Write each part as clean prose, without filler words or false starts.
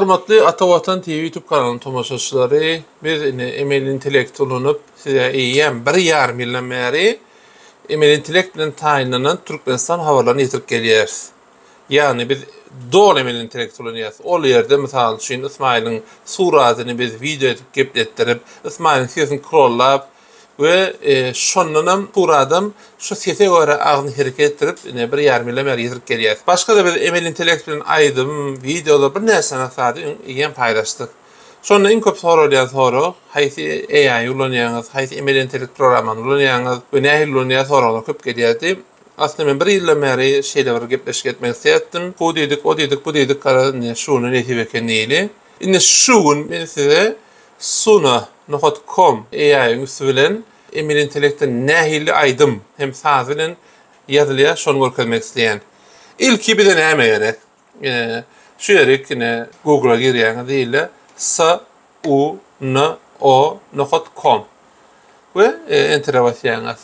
Hormatly Ata Watan TV YouTube kanalynyň tomaşaçylary, biz indi emeli intellekt ulanyp, size eýýäm bir ýarym ýyldan bäri emeli intellekt bilen taýynlanan Türkmenistan habarlaryny ýetirip gelýäris. Ýagny biz doly emeli intellekt ulanýarys. Ol ýerde mysal üçin Ysmaýylyň suratyny biz wideo edip gepletdirip, Ysmaýylyň sesini klollap, We şondanam suradam şu sese görä agzyny hereket etdirip ine bir ýarym ýyldan bäri ýetirip gelýäs. Başga-da biz emeli intellekt bilen aýdym, wideolar birnäçe sany zady eýýäm paýlaşdyk. Şonda iň köp soralýan sorag haýsy AI ulanýaňyz, haýsy emeli intellekt programmany ulanýaňyz we nähili ulanýar soraglar köp gelýärdi. Aslynda men bir ýyldan bäri şeýle bir gepleşik etmek isleýärdim. Bu diýdik, o diýdik, bu diýdik, garaz indi şu güne nesip eken diýeli. Indi şu gün men size Suna nokat kom AI-iň üsti bilen emeli intellektde nähili aýdym hem saz bilen ýazylýar şony görkezmek isleýän. Ilki bize näme gerek? Şu ýerik ine Google-a girýäňiz diýilýär S U N O nokat kom we Enter-e basýaňyz.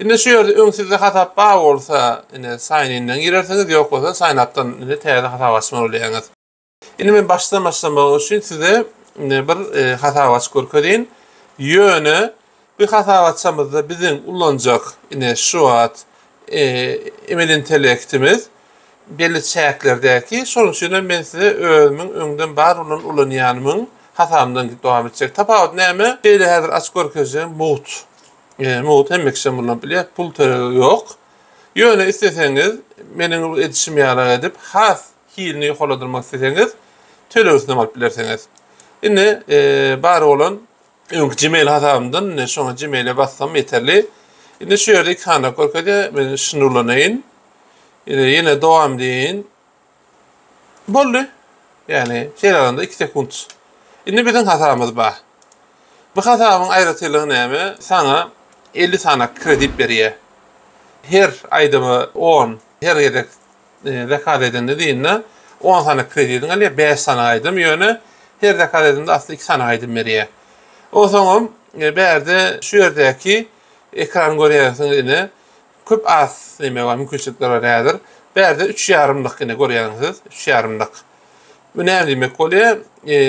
Indi şu ýerde öň sizde hasap bar bolsa ine sign in-den girersiňiz, ýok bolsa sign up-dan ine täze hasap açmaly bolýaňyz. Indi men başdan başlamak üçin size bir hasap açyp görkezeýin. Ýöne bu hasap açamyzda biziň ulanjak ine şu wagt emeli intellektimiz belli çäklerdäki. Şonuň üçin hem men size özümiň öňden bar bolan ulanýanymyň hasabyndan dowam etjek. Tapawut näme? Şeýle häzir açyp görkezjegim mugt. Mugt hemme kişi ulanyp bilýär. Pul tölegi ýok. Ýöne isleseňiz meniň edişim ýaly edip has Hilini ýokarlandyrmak isleseňiz, tölegisinem alyp bilersiňiz. Indi bar bolan öňki Gmail hasabymdan indi şoňa Gmail-e bassam ýeterli. Indi şu ýerde iki sany görkezýär. Men şuny ulanaýyn. Indi ýene dowam diýeýin. Boldy. Ýagny şeýle alanda 2 sekunt. Indi biziň hasabymyz bar. Bu hasabyň aýratynlygy näme? Saňa 50 sany kredit berýär. Her aýdyma 10, her gezek Zakaz edende diýende 10 sany kredidiň alýar, 5 sany aýdym, ýöne her zakaz edende aslynda 2 sany aýdym berýär. Onsoňam bärde şu ýerdäki ekrany görýänsiňiz ine köp az neme bar, mümkinçilikler bar häzir. Bärde 3 ýarymlyk ine görýäňiz, 3 ýarymlyk. Bu näme diýmek bolýar?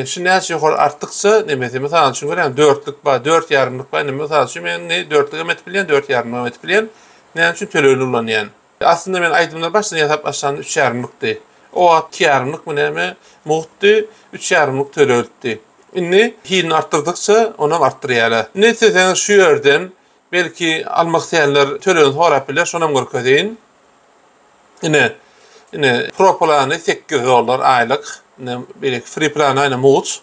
Şu näçe ýokary artdykça nemesi, mysal üçin görýäň 4-lük bar, 4 ýarymlyk bar. Indi mysal üçin men indi 4-lük hem edip bilýän, 4 ýarymlyk hem edip bilýän. Näme üçin tölegli ulanýan? Aslynda men aýdymlary başdan ýasap başlanda üç ýarymlykdy. O wagt iki ýarymlykmy näme mugtdy, üç ýarymlyk töleglikdi. Indi hilini artdyrdykça onam artdyrýarlar. Indi isleseňiz şu ýerden belki almak isleýänler tölegini sorap biler, şonam görkezeýin. Ine, ine pro plany 8 dollar aýlyk. Ine beýleki free plany ine mugt.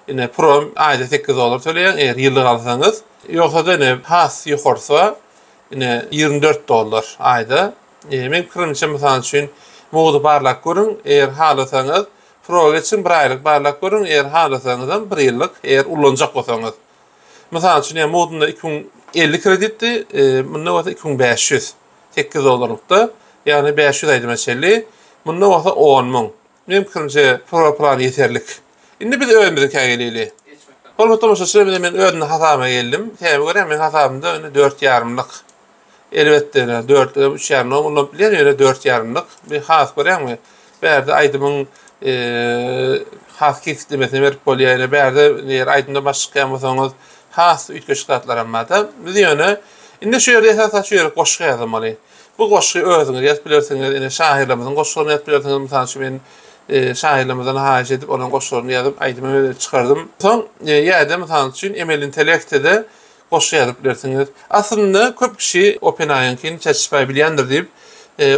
Ine pro aýda 8 dollar töleýäň eger ýyllyk alsaňyz. Ýogsa-da ine has ýokarsy Ine, 24 dollar aýda. Meň pikirimçe, mysal üçin, mugy barlap görüň, eger halasaňyz, Pro geçiň, bir aýlyk barlap görüň, eger halasaňyzam bir ýyllyk, eger ullanjak bolsaňyz. Mysal üçin, ýa mugdunda 2050 kreditdi, munda bolsa 2500, 8 dollarlykda, ýagny 500 aýdyma çenli, munda bolsa 10 müň. Meň pikirimçe, Pro plan ýeterlik. Indi biz özümiziňkä geleli. Hormatly tomaşaçylar, indi men özümde hasabyma geldim. Sebäbi görýän, meň hasabymda indi dört ýarymlyk. Elbetde, ine, dörtlügem, üç ýarymlygam ulanyp bilýän, ýöne dört ýarymlyk. Bir has görýäňmi? Bärde aýdymyň has kesgitlemesini berip bolýar. Ine, bärde eger aýdymda baş çykýan bolsaňyz, has üýtgeşik zatlaram bar-da. Biz ýöne indi şu ýerde esasy şu ýere goşgy ýazmaly. Bu goşgy özüňiz ýazyp bilersiňiz, ine şahyrlarymyzyň goşgularyny ýazyp bilersiňiz. Mysal üçin men şahyrlarymyzdan haýyş edip olaryň goşgularyny ýazyp aýdyma edip çykardym. Soň ýa-da mysal üçin emeli intellektde goşgy ýazyp bilersiňiz. Aslynda köp kişi OpenAI-yňkyny ChatGPT bilýändir diýip,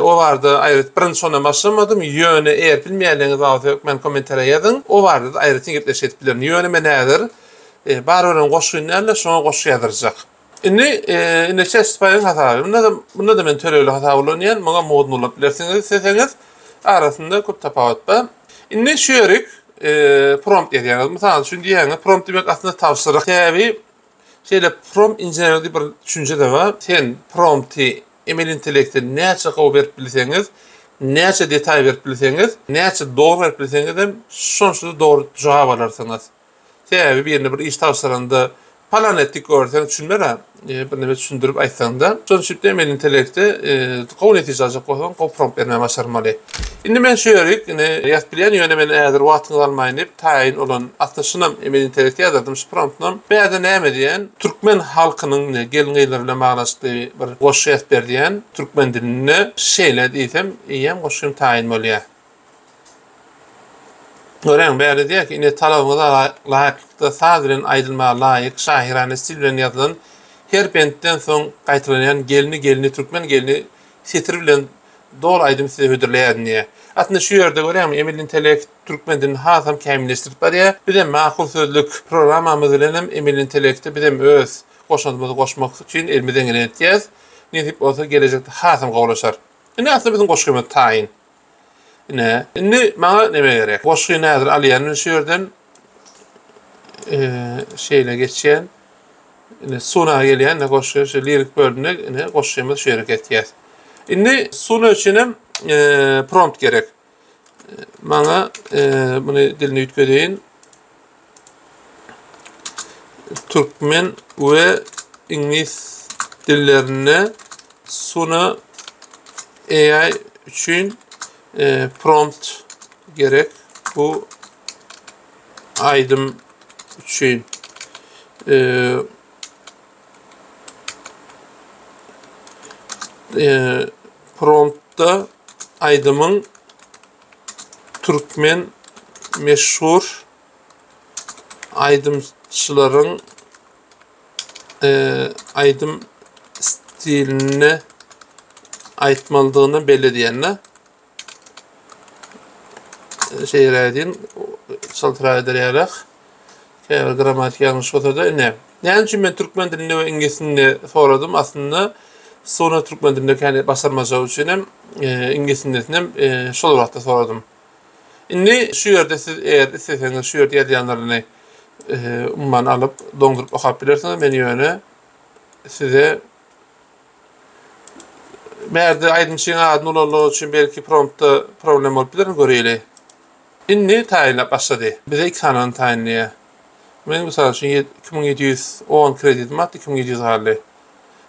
o barada aýratyn birinji şondan başlamadym. Ýöne eger bilmeýänligiňiz bar bolsa hökman kommentariýa ýazyň. O barada-da aýratyn gepleşik edip bilerin. Ýöne men häzir bar bolan goşgyny däl-de şoňa goşgy ýazdyrjak. Indi indi ChatGPT-iň hasaby. Bunda-da bunda-da men tölegli hasap ulanýan. Muňa modny ulanyp bilersiňiz isleseňiz. Arasynda köp tapawut bar. Indi şu ýerik prompt ýazýaňyz. Mysal üçin diýýäňiz, prompt diýmek aslynda tabşyryk. Sebäbi şeýle prompt inženeri diýip bir düşünje-de bar. Sen prompty emeli intellekte näçe gowy berip bilseňiz, näçe detaý berip bilseňiz, näçe dogry berip bilseňiz hem şonça-da dogry jogap alarsyňyz. Sebäbi birine bir iş tabşyranda. Palan etdik görseň düşünmer-ä, birneme düşündirip aýtsaň-da. Şonuň üçin emeli intellekte gowy netije aljak bolsaň, gowy prompt bermäge başarmaly. Indi men şu ýerik ine ýazyp bilýän, ýöne men häzir wagtyňyzy almaýyn diýip taýyn bolan, aslynda şunam emeli intellekte ýazdym şu promptynam. Bu ýerde näme diýen, türkmen halkynyň ine gelin-gyzlary bilen baglanyşykly bir goşgy ýazyp ber diýen, türkmen dilinde şeýle diýsem, eýýäm goşgym taýyn bolýar. Görýäň, bärde diýýär ki, ine talabyňyza laýyklykda saz bilen aýdylmaga laýyk, şahyrana stil bilen ýazylan, her bentden soň gaýtalanýan gelni gelni türkmen gelni setiri bilen doly aýdym size hödürleýärin diýýär. Aslynda şu ýerde görýäňmi, emeli intellekt türkmen dilini hasam kämilleşdirip barýar. Bizem Makul Sözlük programmamyz bilen hem emeli intellekte bizem öz goşandymyzy goşmak üçin elimizden geleni etýäris. Nesip bolsa gelejekde hasam gowulaşar. Ine aslynda biziň goşgymyz taýyn. Ine, indi maňa neme gerek? Goşgyny häzir alýan men şu ýerden. Şeýle geçýän. Ine, Suna gelýän, ine goşgy, şu lirik bölümine, ine goşgymyz şu ýere getýär. Indi Suna üçin hem prompt gerek. Maňa muny dilini üýtgedeýin. Türkmen we iňlis dillerinde Suna AI üçin e, prompt gerek. Bu aýdym üçin. E, e, promptda aýdymyň türkmen meşhur aýdymçylaryň aýdym stilinde aýtmalydygyny belli diýende şeýle diýin çaltrak eder ýalyk. Käbir grammatik ýalňyş bolsa-da ine. Näme üçin men türkmen dilinde we iňlis dilinde soradym? Aslynda Sona türkmen dilinde kän başarmajagy üçin hem iňlis dilindesini hem şol wagtda soradym. Indi şu ýerde siz eger isleseňiz şu ýerde ýazýanlaryny umuman alyp doňduryp okap bilersiňiz. Men ýöne size bärde aýdymçyň adyny ulanmak üçin belki promptda problem bolup biler, göreýli. Indi taýynlap başlady. Bize iki sanyny taýynlaýar. Men mysal üçin 2710 kreditim atdy, 2700 galdy.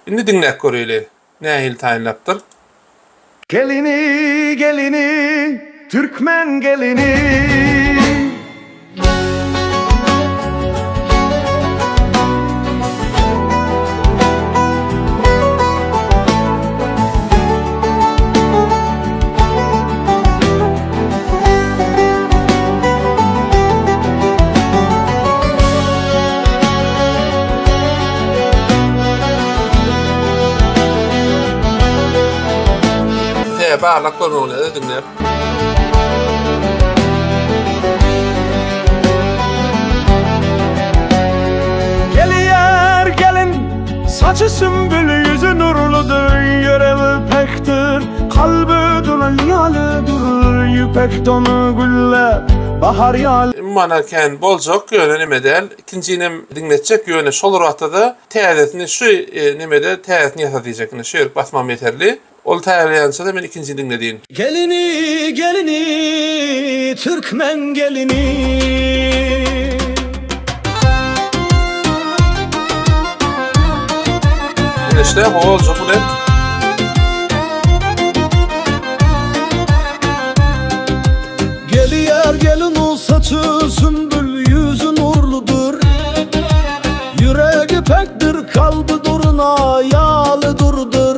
Indi diňläp göreýli. Nähili taýynlapdyr? Gelini, gelini, türkmen gelini. He, barlak görmegini diňläp. Gelýär gelin, saçy sümbül, ýüzi nurludyr, ýüregi pekdir, kalby duran ýalydyr, ýüpek dony gülläp, bahar ýaly. Mana kän boljak ýöne neme däl. Ikinjinem diňletjek ýöne şol wagtda-da täzesini şu nemede täzesini ýasa diýjek. Ine şu ýerik basmam ýeterli. Ol taýýarlaýança-da men ikinjini diňledeýin. Gelini, gelini, türkmen gelini. Ine işte gowy boljak bilen. Gelýär gelin ol saçy sümbül ýüzi nurludyr Ýüregi päkdir kalby durna ýaly durdyr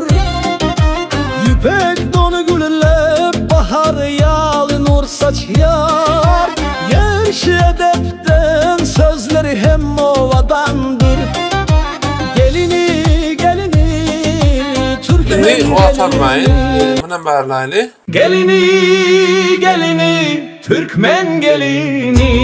Ýüpek dony gülläp bahar ýaly nur saçýar Ýerşi edepden sözleri hem owadandyr Gelini gelini türkmen Indi wagt almaýyn. gelini. Munam barlaýly. Gelini gelini türkmen gelini.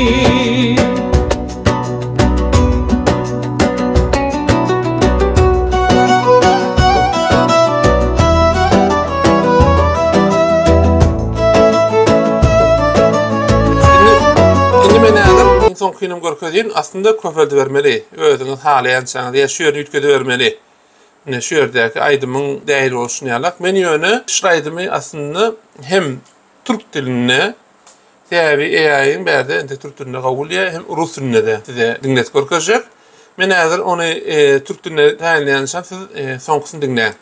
Indi indi men häzir iň soňkyny görkezýin. Aslynda köpeldibermeli. Özüňiz halaýançaňyz ýa şu ýerini üýtgedibermeli. Ine şu ýerdäki aýdymyň dähili bolşuny ýalak. Men ýöne şu aýdymy aslynda hem türk dilinde sebäbi AI-iň bärde entek türk dilinde gowy bilýär, hem rus dilinde-de size diňletip görkezjek. Men häzir ony türk diline taýynlaýançam siz soňkusyny diňläň.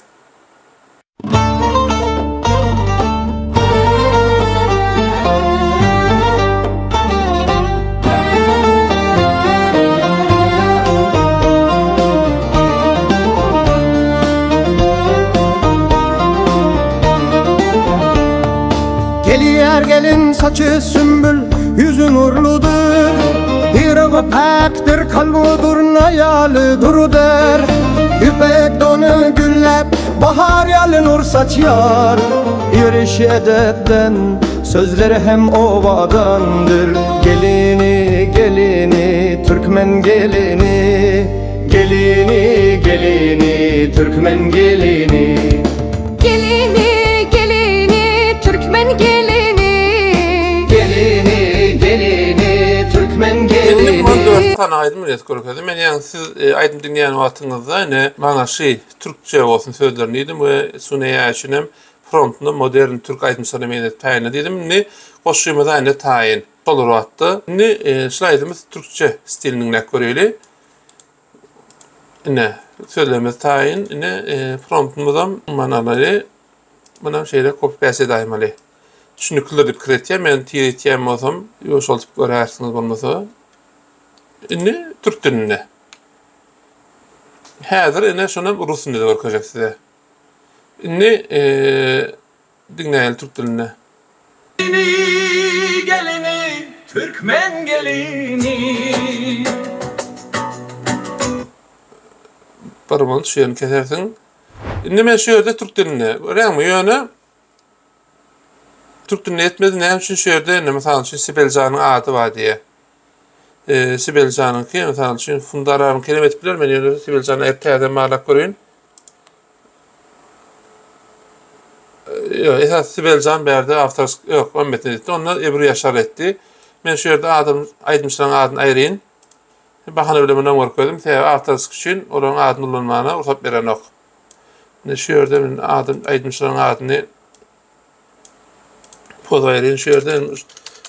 Gelýär gelin saçy sümbül, ýüzi nurludyr. Ýüregi päkdir, kalby durna ýaly durudyr. Ýüpek dony gülläp, bahar ýaly nur saçýar. Ýörişi edepden, sözleri hem owadandyr. Gelini, gelini, türkmen gelini. Gelini, gelini, türkmen gelini. Gelini, gelini, türkmen gelini. Gelini, gelini, türkmen Indi gelini. mundan 4 sany aýdym bilet görkezdim. Men ýaňy siz aýdym diňleýän wagtyňyzda ine maňa şy türkçe bolsun sözlerini diýdim we Suneýa üçin hem promptny modern türk aýdymçylaryna meňzetip taýynla diýdim. Indi goşgymyz ine taýyn. Şol bir wagtda indi şul aýdymy türkçe stilini diňläp göreýli. Ine, sözlerimiz taýyn. Ine, e, promptymyzam manaly. Munam şeýle copy paste edäýmeli. Düşüniklidir diýip pikir etýän. Men tiz etýän bolsam, ýuwaşaldyp görärsiňiz bolmasa. Indi türk dilinde. Häzir ine şonam rus dilinde görkezjek size. Indi e, Diňläýeli türk dilinde. Gelini, gelini, türkmen gelini. Bir minut şu ýerini kesersiň. Indi men şu ýerde türk dilinde. Görýäňmi? Ýöne türk dilinde etmedi. Näme üçin şu ýerde indi mysal üçin Sibeljanyň ady bar diýe. Ee, Sibeljanyňky mysal üçin Fundararyňky hem etip biler. Men ýöne Sibeljany aýryp täzeden barlap göreýin. Ýok, esas Sibel Jan bärde awtorsk ýok, hemmesini etdi. Onda Ebru Ýaşar etdi. Men şu ýerde adam aýdymçylaryň adyny aýyryn. Bahana bilen munam görkezdim. Sebäbi awtorsk üçin olaryň adyny ulanmana rugsat berenok. Indi şu ýerde men adam aýdymçylaryň adyny poz aýyryn şu ýerde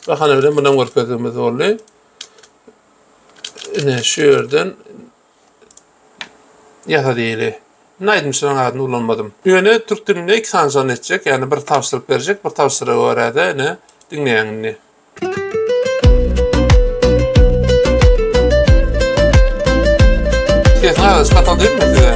bahana bilen munam görkezdigimiz boldy. Ine şu ýerden Ýasa diýeli. Indi aýdymçylaryň adyny ulanmadym. Ýöne türk dilinde iki sany jan etjek, ýagny bir tabşyryk berjek, bir tabşyryga görä-de ine diňleýäň indi. Sesiň azajyk gataldymy size?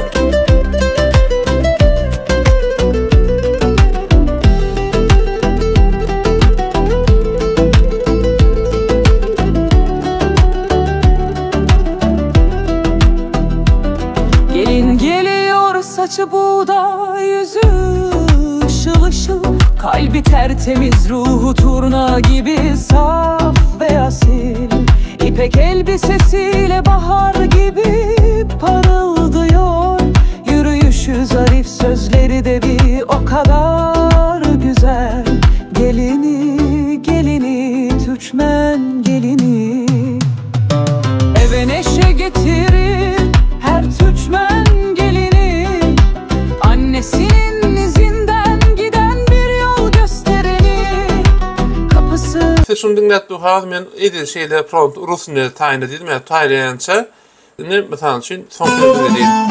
Gelin geliyor saçı buğday yüzü ışıl ışıl Kalbi tertemiz ruhu turna gibi saf ve asil İpek elbisesiyle bahar gibi parıldıyor Yürüyüşü zarif sözleri de bir o kadar güzel Gelini gelini Türkmen gelini Eve neşe getirir her Türkmen gelini Annesinin izinden giden bir yol göstereni Kapısı Siz şuny diňläp durkaňyz men edil şeýle prompt rus dilinde taýynla diýdim ýa taýlaýança indi mysal üçin soňky sözüni diýin.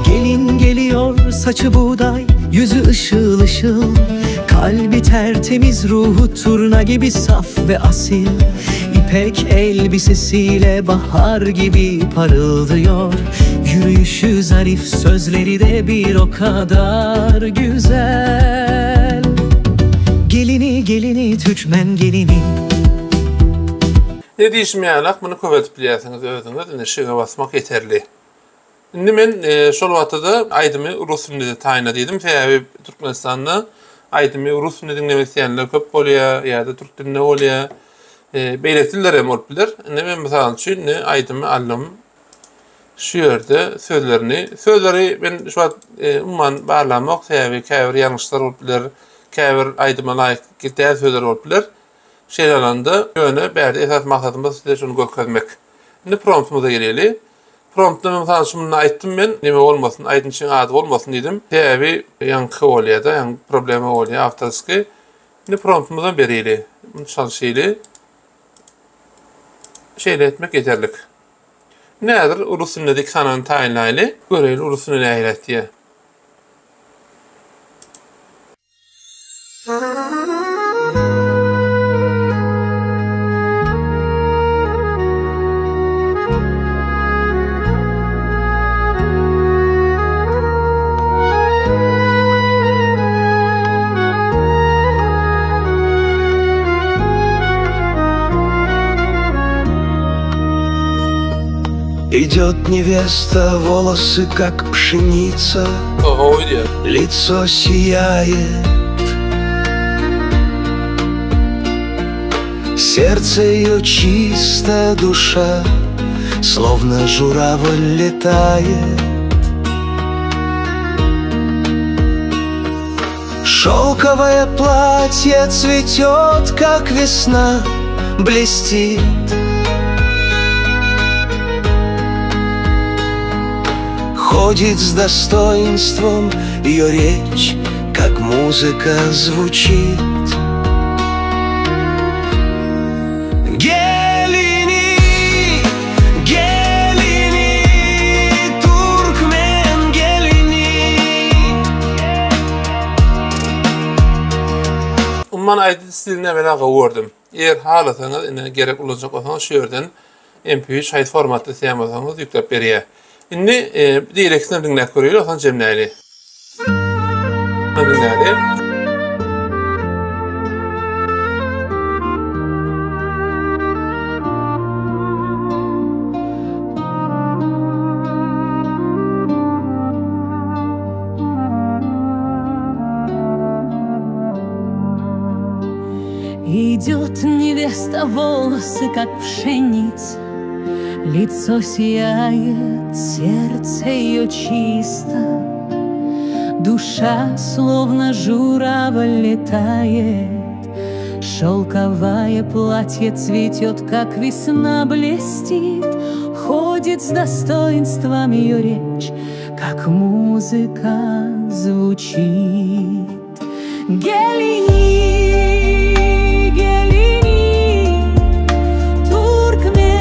Gelin geliyor saçı buğday, yüzü ışıl ışıl Kalbi tertemiz, ruhu turna gibi saf ve asil İpek elbisesiyle bahar gibi parıldıyor Yürüyüşü zarif, sözleri de bir o kadar güzel Gelini gelini Türkmen gelini Ne diýişim ýalak muny köpeldip bilýärsiňiz özüňiz indi şyga basmak ýeterli. Indi men şol wagtda-da aýdymy rus dilinde taýynla diýdim. Sebäbi Türkmenistanda aýdymy rus dilinde diňlemek isleýänler köp bolýar ýa-da türk dilinde bolýar. Beýleki diller hem bolup biler. Indi men mysal üçin indi aýdymy aldym. Şu ýerde sözlerini, sözleri men şu wagt umuman barlamok, sebäbi käbir ýalňyşlar bolup biler, käbir aýdyma laýyk däl sözler bolup biler. Şeýle alanda, ýöne bärde esasy maksadymyz size şuny görkezmek. Indi promptymyza geleli. Promptda mysal üçin munda aýtdym men, neme bolmasyn, aýdymçyň ady bolmasyn diýdim. Sebäbi ýaňky bolýar-da, ýaňky problema bolýar awtorskiý. Indi promptymyzam bereli. Muny çalşyly. Şeýle etmek ýeterlik. Indi häzir rus dilinde iki sanyny taýynlaýly. Göreýli rus dilinde nähili aýtýar. Идет невеста, волосы как пшеница, лицо сияет. Сердце ее чистая душа, словно журавль летает. Шелковое платье цветет, как весна, блестит. Ходит с достоинством ее речь, как музыка звучит. Gelini, gelini, Türkmen gelini. Umuman aýdym stilini men gowy gördüm. Eger halasaňyz ine gerek ulanjak bolsaňyz şu ýerden MP3 haýsy formatda isleýän bolsaňyz ýükläp berýär. Indi diýlekisini diňläp göreýli, onsoň jemläýli. Diňläli. Идет невеста, волосы, как пшеница, Лицо сияет, сердце ее чисто, Душа, словно журавль, летает, Шелковое платье цветет, как весна блестит, Ходит с достоинством ее речь, как музыка звучит. Gelini, gelini, Türkmen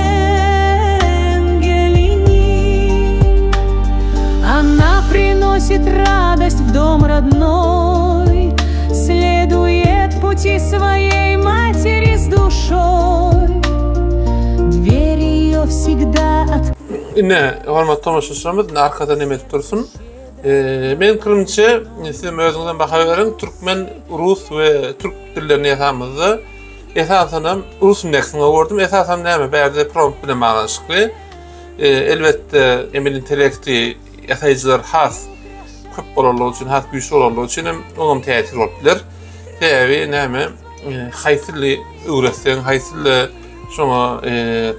gelini. Она приносит радость в дом родной, Следует пути своей матери с душой. Дверь ее всегда открыта. Ine, hormatly tomaşaçylarymyz, indi arkada neme edip dursun. Meniň pikirimçe, sizem özüňizem baha beriň, türkmen, rus we türk dillerini ýasamyzda, esasanam rus indeksini gördüm. Esasanam näme, bärde prompt bilen baglanyşykly. Elbetde, emeli intellekti ýasaýjylar has köp bolanlygy üçin, has güýçli bolanlygy üçin hem oňam täsiri bolup biler. Sebäbi näme, haýsy dili öwretseň, haýsy dilde şoňa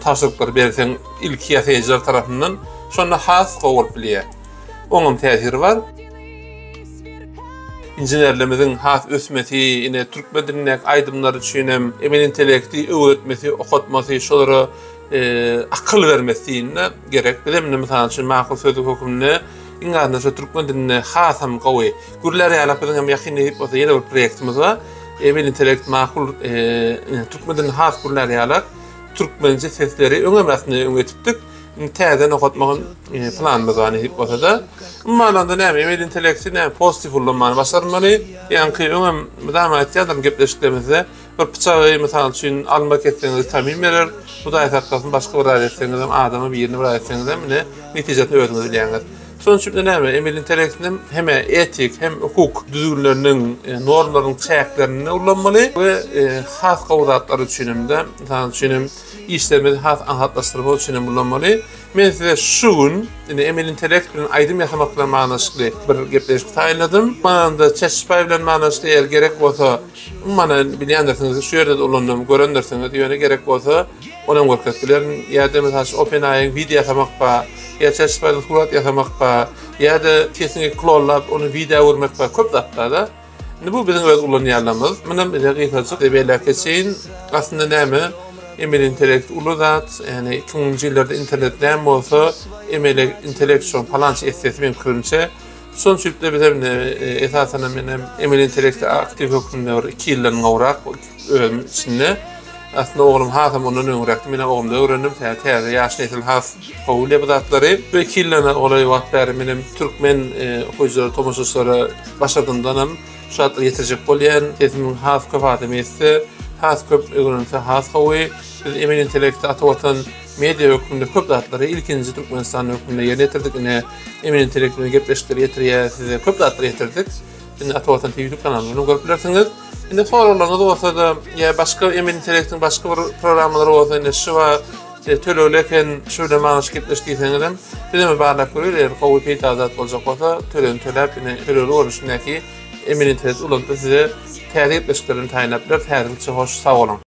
tabşyryklary berseň ilki ýasaýjylar tarapyndan, şonda has gowy bolup bilýär. Oňam täsiri bar. Inženerlerimiziň has ösmesi, ine türkmen dilindäki aýdymlar üçin hem emeli intellekti öwretmesi, okatmasy, şolara akyl bermesi diýende gerek. Biz hem indi mysal üçin makul sözlük hökmünde iň azyndan şu türkmen dilinde hasam gowy gürlär ýalak biziň hem ýakyn nesip bolsa ýene bir proýektimiz bar. Emeli intellekt makul türkmen dilinde has gürlär ýalak türkmençe sesleri öňem aslynda öňe etipdik. Indi täzeden okatmagyň planymyz bar nesip bolsa-da. Umuman alanda näme emeli intellekti näme pozitiw ullanmany başarmaly. Ýaňky öňem mydama aýtýardym gepleşiklerimizde Bir pyçagy, mysal üçin, alma kesseňiz witamin berer. Hudaý saklasyn, başga bir zat etseňizem, adama birini bir zat etseňizem, ine, netijesini özüňiz bilýäňiz. Şonuň üçin-de näme, emeli intellektinem hem-ä etik, hem hukuk düzgünleriniň, normalarynyň çäklerinde ullanmaly we has gowy zatlar üçinem-de, mysal üçinem, işlerimizi has aňsatlaşdyrmak üçinem ullanmaly. Men size şu gün, ine, emeli intellekt bilen aýdym ýasamak bilen baglanyşykly bir gepleşik taýynladym. Manada ChatGPT bilen baglanyşykly, eger gerek bolsa, Umuman bilýändirsiňiz, şu ýerde-de ulandym, görendirsiňiz, ýöne gerek bolsa, onam görkezip bilerin. Ýa-da mysal üçin OpenAI-iň wideo ýasamak bar, ýa ChatGPT-den surat ýasamak bar, ýa-da sesiňi klonlap, ony wideo öwürmek bar, köp zat bar-da. Indi bu biziň öz ulanýanlarymyz. Munam bize gysgajyk belläp geçeýin. Aslynda näme? Emeli intellekt uly zat. Ýani 2000-nji ýyllarda internet näme bolsa, emeli intellekt şoň palança essesi meň pikirimçe. Şonuň üçin-de biz hem esasanam men hem emeli intellekte aktiw hökmünde bir 2 ýyldan gowrak özüm içinde. Aslynda oglum hasam ondan öňräkdi. Men hem oglumda öwrendim. Täze täze ýaş nesil has gowy bilýär bu zatlary. Bu 2 ýyldan golaý wagt bäri men hem türkmen okyjylara, tomaşaçylara başardymdanam şu zatlary ýetirjek bolýan. Sesimiň has köp adam ýetse, has köp öwrense has gowy. Biz emeli intellekti Ata Watan media hökmünde köp zatlary ilkinji Türkmenistan hökmünde ýerine ýetirdik. Ine emeli intellekt bilen gepleşikleri ýetirýär, size köp zatlary ýetirdik. Indi Ata Watan TV YouTube kanalyndan görüp bilersiňiz. Indi soraglaryňyz bolsa-da, ýa başga emeli intellektiň başga bir programmalary bolsa, indi şuba e, tölegli eken, şu bilen baglanyşyk gepleş diýseňiz hem, biz hem barlap göreli, eger gowy peýdaly zat boljak bolsa, tölegini töläp, indi tölegli görnüşindäki emeli intellekti ulanyp size täze gepleşiklerden taýynlap bileris. Häzirlikçe hoş, sag boluň.